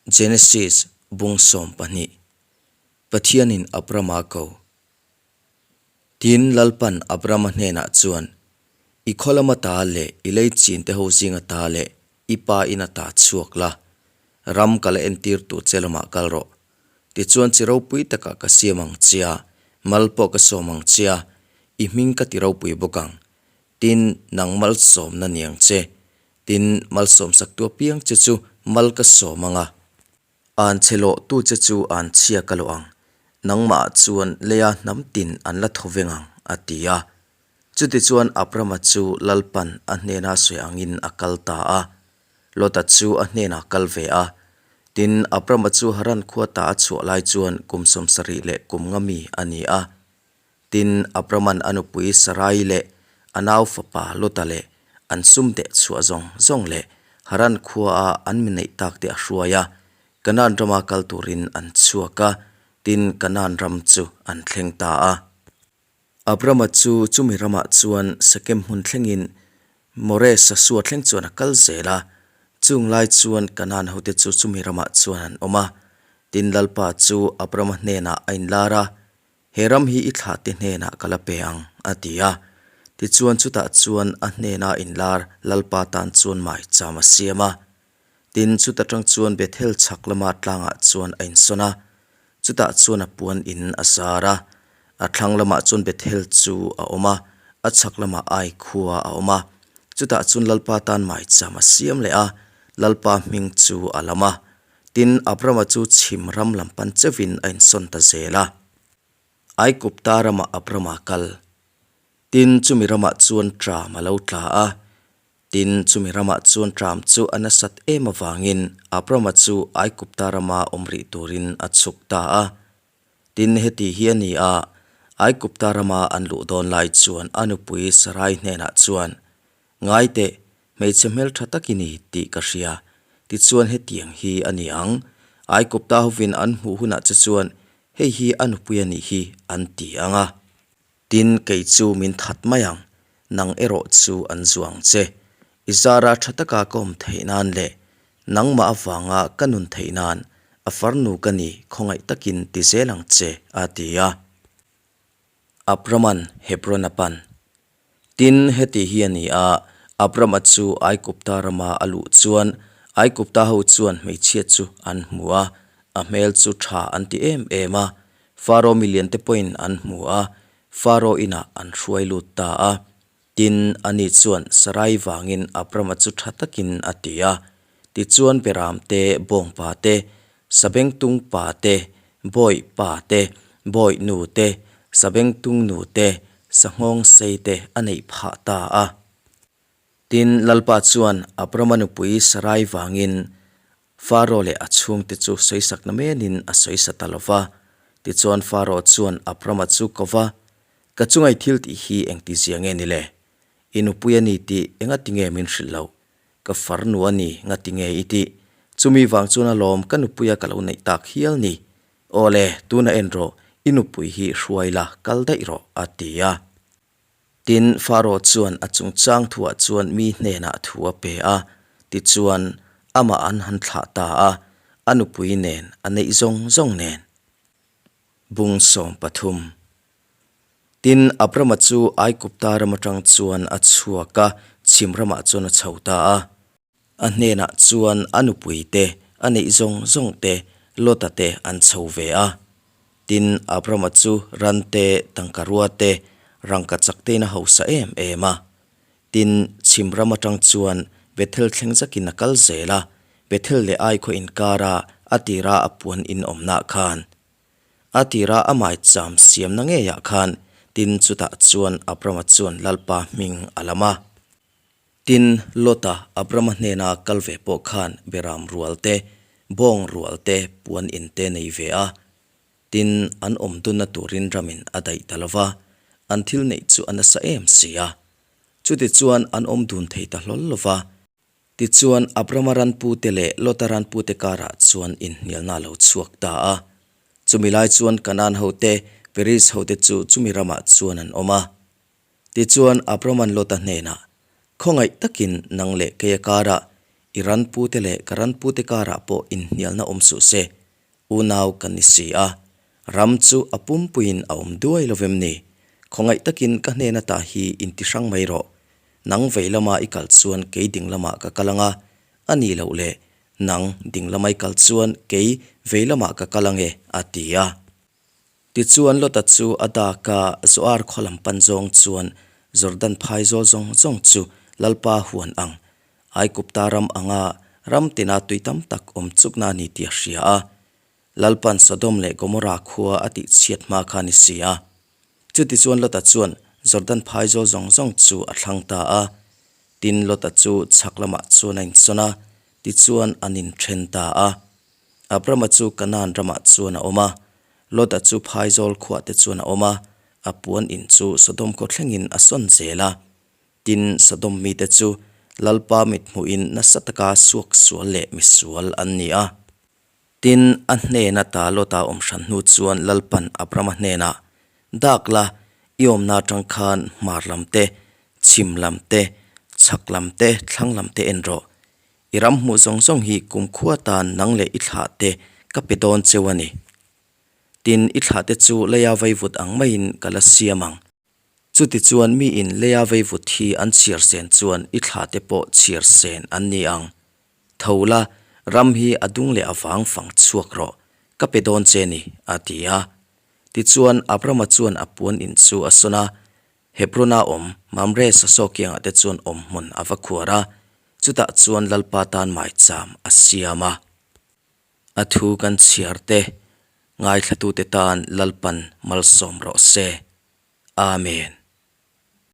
Genesis bung 12 Pathianin Abrama ko. Tin, Lalpan Abrama hnenah chuan, I khaw lama ta leh i lei chinte ho zinga ta leh i pa ina ta chhuak la, ram ka la entir tur che lamah kal rawh. Tichuan chi ropui takah ka siam ang chia, mal pawh ka sawm ang chia, i hming ka ti ropui bawk ang. Tin, nang malsawmna ni ang che. Tin, malsawmsaktu apiang che chu mal ka sawm ang a. An chhe lawhtu che chu an chhia ka lawh ang, nangmahah chuan leia hnam tin an la thaw veng ang, a ti a. Chutichuan Abrama chu Lalpan a hnena sawi angin a kal ta a. Lota chu a hnenah kal ve a. Tin, Abrama chu Haran khua ta a chhuah lai chuan kum 70 leh kum nga mi a ni a. Tin, Abraman a nupui Sarai leh a nau fapa Lota leh an sum deh chhuah zawng zawng leh Haran khuaa an mi neih tak te a hruai a, Kanaan rama kal turin an chhuak a, tin, Kanaan ram chu an thleng ta a. Abrama chu chumi ramah chuan Sekem hmun thlengin More sasua thleng chuan a kal zel a, chung lai chuan Kanaan hote chu chumi ramah chuan an awm a. Tin, Lalpa chu Abrama hnenah a inlar a, He ram hi i thlahte hnenah ka la pe ang, a ti a. Tichuan chutah chuan a hnena inlar Lalpa tan chuan mai cham a siam a. Tin, chuta tang chuan Bethel chhak lama tlangah chuan a insawn a, chutah chuan a puan in a zar a. A thlang lamah chuan Bethel chu a awm a, a chhak lamah Ai khua a awm a. Chutah chuan Lalpa tan mai cham a siam leh a, Lalpa hming chu a lam a. Tin, Abrama chu chhim ram lam pan cheuhin a insawn ta zel a. Aikupta ramah Abrama a kal. Tin, chumi ramah chuan tram a lo tla a. Tin, chumi ramah chuan tram chu a nasat em avangin Abrama chu Aikupta rama awm rih turin a chhuk ta a. Tin, heti hi a ni a, Aikupta rama an luh dawn lai chuan a nupui Sarai hnenah chuan, Ngaiteh, hmeichhe hmeltha tak i ni tih ka hria. Tichuan hetiang hi a ni ang, Aikupta hovin an hmuh hunah che chuan hei hi a nupui a nih hi an ti ang a. Tin, kei chu min that mai ang, nang erawh chu an zuang che. I zara tha taka ka awm theih nan leh nangmah avanga ka nun theih nan a farnu ka ni khawngaih takin ti zel ang che, a ti a. Abraman Hebron a pan. Tin, heti hi a ni a, Abrama chu Aikupta rama a luh chuan Aikupta ho chuan hmeichhia chu an hmu a, a hmel chu tha an ti em em a. Faro milian te pawhin an hmu a, Faro inah an hruai lut ta a. Tin, ani chuan Sarai vangin Abrama chu tha takin a ti a. Tichuan Beram te, Bawngpa te, Sabengtung pa te, Bawih pa te, Bawih nu te, Sabengtung nu te, Sanghawng sei te a neih phah ta a. Tin, Lalpa chuan Abrama nupui Sarai vangin Faro leh a chhungte chu sawisakna menin a sawisa ta lo va. Tichuan Faro chuan Abrama chu ko va, Ka chungai thil tih hi engti zia nge ni le? I nupui a ni tih engati nge min hrilh loh? Ka farnu a ni ngati nge i tih? Chumi vang chuan alawm ka nupuia ka lo neih tak hial ni. Aw le, tuna en rawh, i nupui hi hruai la, kal daih rawh, a ti a. Tin, Faro chuan a chungchang thuah chuan mi hnenah thu a pe a, tichuan, amah an han thlah ta a, a nupui nen, a neih zawng zawng nen. Bung 13. Tin, Abrama chu Aikupta ram atang chuan a chhuak a, chhim ramah chuan a chho ta a. A hnenah chuan a nupui te, a neih zawng zawng te, Lota te an chho ve a. Tin, Abrama chu ran te, tangkarua te, rangkachak tein a hausa em em a. Tin, chhim ram atang chuan Bethel thleng zakin a kal zel a, Bethel leh Ai khaw inkara a tira a puan in awmnah khan. A tira a maicham siamna ngeiah khan, tin chutah chuan Abrama chuan Lalpa hming a lam a. Tin, Lota Abrama hnena kal ve pawh khan beram rual te, bawng rual te, puan in te nei ve a. Tin, an awm dunna turin ramin a daih ta lo va, an thil neih chu a nasa em si a. Chutichuan an awm dun thei ta hlawl lo va. Tichuan, Abrama ranpute leh Lota ranpute karah chuan inhnialna a lo chhuak ta a. Chumi lai chuan Kanaan hote, Periz hote chu chumi ramah chuan an awm a. Tichuan, Abraman Lota hnenah, Khawngaih takin nang leh kei a karah, I ranpute leh ka ranpute karah pawh inhnialna awm suh se, unau kan ni si a. Ram chu a pumpuiin a awm duai lo vem ni? Khawngaih takin ka hnen ata hi inti hrang mai rawh. Nang vei lama i kal chuan kei ding lamah ka kal ang a, a nih loh leh nang ding lama i kal chuan kei vei lamah ka kal ang e, a ti a. Tichuan Lota chu a dak a, Zoar khaw lam pan zawng chuan Jordan phai zawl zawng zawng chu Lalpa huan ang, Aigupta ram anga ram tina tui tam tak awm chukna a ni tih a hria a. Lalpan Sodom leh Gomorra khua a tihchhiat hma kha a ni si a. Chutichuan Lota chuan Jordan phai zawl zawng zawng chu a thlang ta a. Tin, Lota chu chhak lamah chuan a insawn a, tichuan an inthen ta a. Abrama chu Kanaan ramah chuan a awm a, Lota chu phaizawl khuah te chuan a awm a, a puan in chu Sodom khaw thlengin a sawn zel a. Tin, Sodom mite chu Lalpa mithmuhin nasa taka suaksual leh misual an ni a. Tin, a hnena ta Lota awm hran hnu chuan Lalpan Abrama hnenah, Dak la, i awmna atang khan hmar lam te, chhim lam te, chhak lam te, thlang lam te en rawh. I ram hmuh zawng zawng hi kumkhua tan nang leh i thlah te ka pe dawn cheu a ni. Tin, i thlah te chu leia vaivut ang maiin ka la siam ang. Chutichuan miin leia vaivut hi an chhiar sen chuan i thlah te pawh chhiar sen an ni ang. Tho la, ram hi a dung leh a vang fang chhuak rawh, ka pe dawn che ni, a ti a. Tichuan, Abrama chuan a puan in chu a sawn a, Hebrona awm Mamre sasaw kiangah te chuan awm hmun a va khuar a, chutah chuan Lalpa tan maicham a siam a. A thu kan chhiar te ngaithlatute tan Lalpan malsawm rawh se. Amen.